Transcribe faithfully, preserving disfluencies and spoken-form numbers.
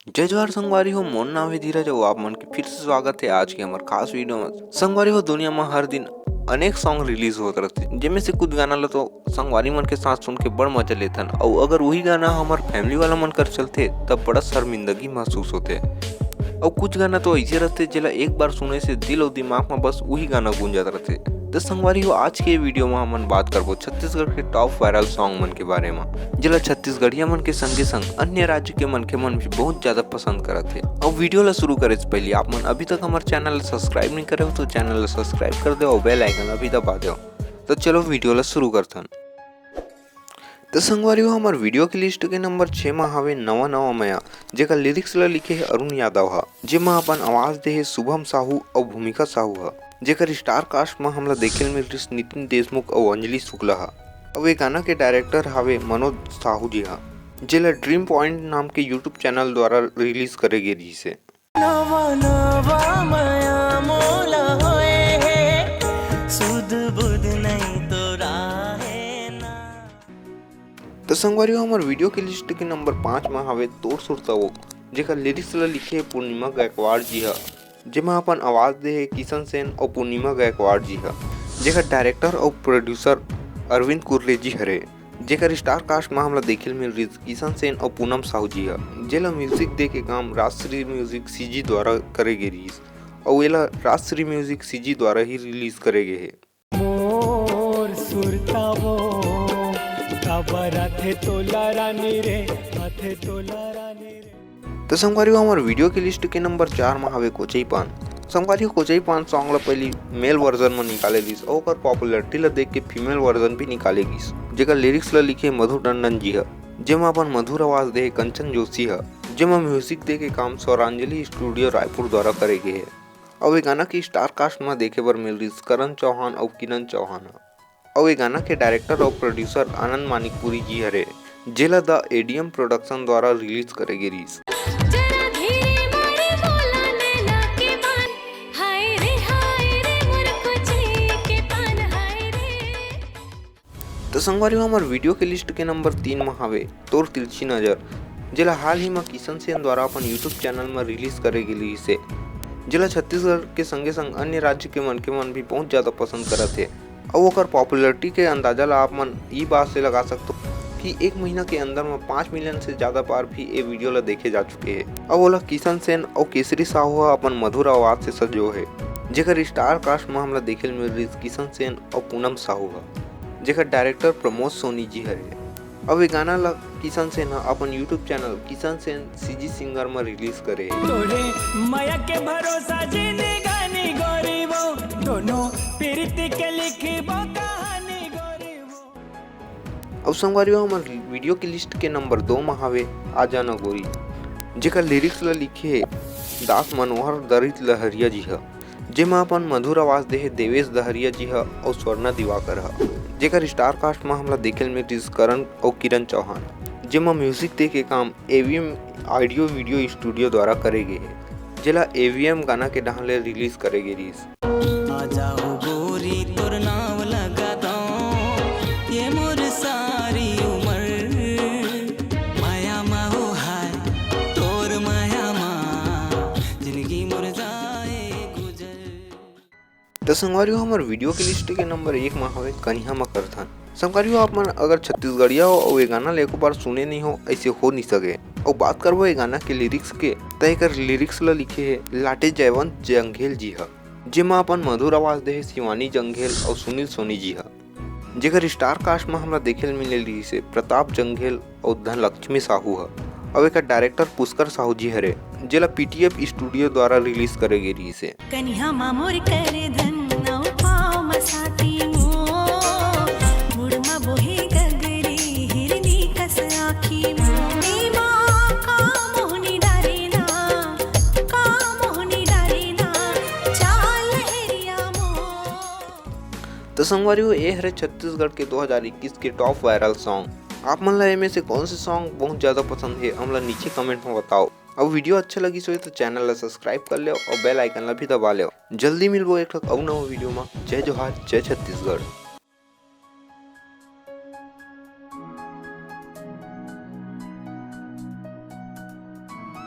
जय जोहार संगवारी हो, मोर नाम हे धीरज अउ आप मन के फिर से स्वागत हे आज के हमर खास वीडियो में। संगवारी हो, दुनिया में हर दिन अनेक सॉन्ग रिलीज होत रहथे, जेमे से कुछ गाना ल तो संगवारी मन के साथ सुन के बड़ मजा लेथन, अउ अगर वही गाना हमर फैमिली वाला मन कर चलथे, तब बड़ा शर्मिंदगी महसूस होथे। अउ कुछ गाना तो ऐसे रहथे, जेला एक बार सुने से दिल अउ दिमाग में बस वही गाना गूंजत रहथे। तो संगवारी हो, आज के वीडियो में हमन बात करबो छत्तीसगढ़ के टॉप वायरल सॉन्ग मन के बारे में, जेला छत्तीसगढ़िया मन के संगे संग अन्य राज्य के मनखे मन भी बहुत ज्यादा पसंद करत हे। अउ वीडियो ला शुरू करे से पहले आप मन अभी तक हमर चैनल ला सब्सक्राइब नहीं करे हो, तो चैनल ला सब्सक्राइब कर दो अउ बेल आइकन अभी दबा दो। तो चलो वीडियो ला शुरू करथन। तो संगवारी हो, हमर वीडियो के लिस्ट के नंबर छः में हावे नवा नवा मया, जेकर लिरिक्स ला लिखे हे अरुण यादव हा, जेमा अपन आवाज दे हे शुभम साहू अउ भूमिका साहू हा, जेकर स्टार कास्ट में हमला देखे ल मिल रिस नितिन देशमुख अउ अंजलि शुक्ला हा। अउ ये गाना के डायरेक्टर हावे मनोज साहू जी हा, जेला ड्रीम पॉइंट नाम के यूट्यूब चैनल द्वारा रिलीज करे गे रिहिस हे। नवा नवा मया मोला होए हे, सुध बुध नहीं तो राहे ना। तो संगवारी हो, हमर वीडियो के लिस्ट के नंबर पाँच में हावे तोर सुरता वो, जेकर लिरिक्स ला लिखे हे पूर्णिमा गायकवाड़ जी हा, जेमा अपन आवाज दे हे किशन सेन अउ पूर्णिमा गायकवाड़ जी हा, जेकर डायरेक्टर अउ प्रोड्यूसर अरविंद कुर्रे जी हरे, जेकर स्टार कास्ट में हमला देखे ल मिल रिस किशन सेन अउ पूनम साहू जी हा, जेला म्यूजिक दे के काम राजश्री म्यूजिक सीजी द्वारा करे गे रिहिस, अउ एला राजश्री म्यूजिक सीजी द्वारा ही रिलीज करे गे हे। मोर सुरता वो, काबर आथे तोला रानी रे, आथे तोला रानी रे। तो संगवारी हो, हमर वीडियो के लिस्ट के नंबर चार में हावे कोचई पान। संगवारी हो, कोचई पान सॉन्ग ला पहली मेल वर्जन में निकाले गिस, अउ ओकर पॉपुलैरिटी ला देख के फीमेल वर्जन भी निकाले गिस, जेकर लिरिक्स ला लिखे मधु टंडन जी हा, जेमा अपन मधुर आवाज दे हे कंचन जोशी हा, जेमा म्यूजिक दे के काम स्वरांजलि स्टूडियो रायपुर द्वारा करे गे हे। अउ ये गाना के स्टार कास्ट में देखे बर मिल रिस करण चौहान अउ किरण चौहान हा। अउ ये गाना के डायरेक्टर अउ प्रोड्यूसर आनंद मानिकपुरी जी हरे, जेला द एडीएम प्रोडक्शन द्वारा रिलीज करे गे रिहिस। जरा धीरे मारे बोला नैना के बान, हाय रे, हाय रे, मोर कोचई के पान, हाय रे। तो संगवारी हो, हमर वीडियो के लिस्ट के नंबर तीन में हावे तोर तिरछी नजर, जेला हाल ही में किशन सेन द्वारा अपन यूट्यूब चैनल में रिलीज करे गे रिहिस हे, जेला छत्तीसगढ़ के संगे संग अन्य राज्य के मनखे मन भी बहुत ज्यादा पसंद करत हे। अउ ओकर पॉपुलैरिटी के अंदाजा ला आप मन ई बात से लगा सकथो कि एक महीना के अंदर में पाँच मिलियन से ज्यादा बार भी ये वीडियो ला देखे जा चुके हे। अउ ओला किशन सेन अउ केसरी साहू हा अपन मधुर आवाज से सजो हे, जेकर स्टार कास्ट में हमला देखे ल मिल रिस किशन सेन अउ पूनम साहू हा, जेकर डायरेक्टर प्रमोद सोनी जी हरे। अउ ये गाना ला किशन सेन हा अपन YouTube channel Kishan Sen CG singer में रिलीज करे हे। तोरे मया के भरोसा जिंदगानी गोरी वो, दोनों प्रीति के लिखबो कहानी गोरी वो। अउ संगवारी हो, हमर वीडियो के लिस्ट के नंबर दो में हावे आ जाना गोरी, जेकर लिरिक्स ला लिखे हे दास मनोहर दरित लहरिया जी हा, जेमा अपन मधुर आवाज दे हे देवेश दहरिया जी हा अउ स्वर्णा दिवाकर हा, जेकर स्टार कास्ट में हमला देखे ल मिल रिस करण अउ किरण चौहान, जेमा म्यूजिक दे के काम एवीएम ऑडियो वीडियो स्टूडियो द्वारा करे गे हे, जेला एवीएम गाना के डहान ले रिलीज करे गे रिहिस। आ जाओ गोरी तोर नाव लगा दो, ये मोर सारी उमर। माया मा हो हाय, तोर माया मा, जिंदगी मोर जाए गुजर। तो संगवारी हो, हमर वीडियो के लिस्ट के नंबर एक में हवे कनिहा म करथन। संगवारी हो, आप मन अगर छत्तीसगढ़िया हो अउ ये गाना ल एको बार सुने नहीं हो, ऐसे हो नहीं सके। अउ बात करबो ये गाना के लिरिक्स के, त एकर लिरिक्स ल लिखे हे लाटे जयवंत जंघेल जी ह, जेमा अपन मधुर आवाज दे हे शिवानी जंघेल अउ सुनील सोनी जी ह, जेकर स्टार कास्ट म हमला देखे ल मिले रिहिस हे प्रताप जंघेल अउ धनलक्ष्मी साहू ह। अउ एकर डायरेक्टर पुष्कर साहू जी हरे, जेला पीटीएफ स्टूडियो द्वारा रिलीज करे गे रिहिस हे। कनिहा मा मोर कर धन अउ पाँव म साटी मोर, मुड़ म बोहे गगरी हिरनी कस आँखी मोर। ए माँ का मोहनी डारे ना, का मोहनी डारे ना, चाल लहरिया मोर। तो संगवारी हो, ये हरे छत्तीसगढ़ के दो हज़ार इक्कीस के टॉप वायरल सॉन्ग। आप मन ला एमे से कौन से सॉन्ग बहुत ज्यादा पसंद हे, हमला नीचे कमेंट में बताओ। अउ वीडियो अच्छा लगिस होही तो चैनल ला सब्सक्राइब कर लेव अउ बेल आइकन ला भी दबा लेव। जल्दी मिलबो एक ठक अउ नवा वीडियो मा। जय जोहार, जय छत्तीसगढ़।